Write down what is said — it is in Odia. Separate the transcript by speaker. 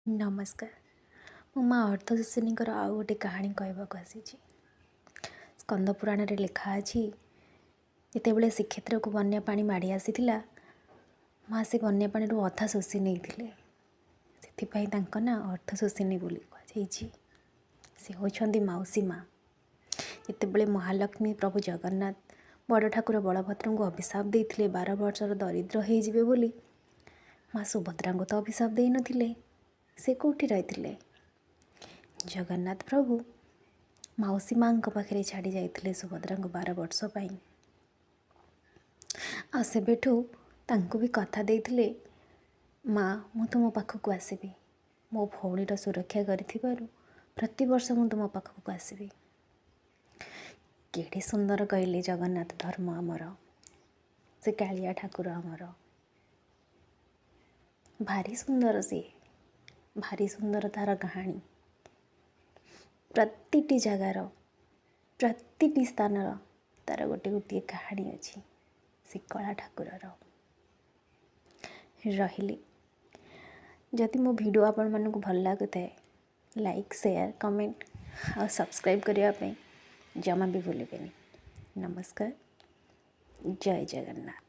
Speaker 1: ନମସ୍କାର। ମୁଁ ମା ଅର୍ଥଶୋଷିନୀଙ୍କର ଆଉ ଗୋଟେ କାହାଣୀ କହିବାକୁ ଆସିଛି। ସ୍କନ୍ଦ ପୁରାଣରେ ଲେଖା ଅଛି, ଯେତେବେଳେ ଶ୍ରୀକ୍ଷେତ୍ରକୁ ବନ୍ୟା ପାଣି ମାଡ଼ି ଆସିଥିଲା, ମା ସେ ବନ୍ୟା ପାଣିରୁ ଅଧା ଶୋଷି ନେଇଥିଲେ। ସେଥିପାଇଁ ତାଙ୍କ ନାଁ ଅର୍ଥଶୋଷିନୀ ବୋଲି କୁହାଯାଇଛି। ସେ ହେଉଛନ୍ତି ମାଉସୀ ମା। ଯେତେବେଳେ ମହାଲକ୍ଷ୍ମୀ ପ୍ରଭୁ ଜଗନ୍ନାଥ ବଡ଼ ଠାକୁର ବଳଭଦ୍ରଙ୍କୁ ଅଭିଶାପ ଦେଇଥିଲେ 12 ବର୍ଷର ଦରିଦ୍ର ହେଇଯିବେ ବୋଲି, ମା ସୁଭଦ୍ରାଙ୍କୁ ତ ଅଭିଶାପ ଦେଇନଥିଲେ। ସେ କେଉଁଠି ରହିଥିଲେ? ଜଗନ୍ନାଥ ପ୍ରଭୁ ମାଉସୀ ମାଆଙ୍କ ପାଖରେ ଛାଡ଼ି ଯାଇଥିଲେ ସୁଭଦ୍ରାଙ୍କୁ 12 ବର୍ଷ ପାଇଁ। ଆଉ ସେବେଠୁ ତାଙ୍କୁ ବି କଥା ଦେଇଥିଲେ, ମା ମୁଁ ତୁମ ପାଖକୁ ଆସିବି, ମୋ ଭଉଣୀର ସୁରକ୍ଷା କରିଥିବାରୁ ପ୍ରତିବର୍ଷ ମୁଁ ତୁମ ପାଖକୁ ଆସିବି। କେଡ଼େ ସୁନ୍ଦର କହିଲେ ଜଗନ୍ନାଥ ଧର୍ମ ଆମର, ସେ କାଳିଆ ଠାକୁର ଆମର। ଭାରି ସୁନ୍ଦର ସିଏ, ଭାରି ସୁନ୍ଦର ତା'ର କାହାଣୀ। ପ୍ରତିଟି ଜାଗାର, ପ୍ରତିଟି ସ୍ଥାନର ତା'ର ଗୋଟେ ଗୋଟିଏ କାହାଣୀ ଅଛି ସେ କଳା ଠାକୁରର। ରହିଲି। ଯଦି ମୋ ଭିଡ଼ିଓ ଆପଣମାନଙ୍କୁ ଭଲ ଲାଗୁଥାଏ, ଲାଇକ୍, ସେୟାର, କମେଣ୍ଟ ଆଉ ସବସ୍କ୍ରାଇବ୍ କରିବା ପାଇଁ ଜମା ବି ଭୁଲିବେନି। ନମସ୍କାର, ଜୟ ଜଗନ୍ନାଥ।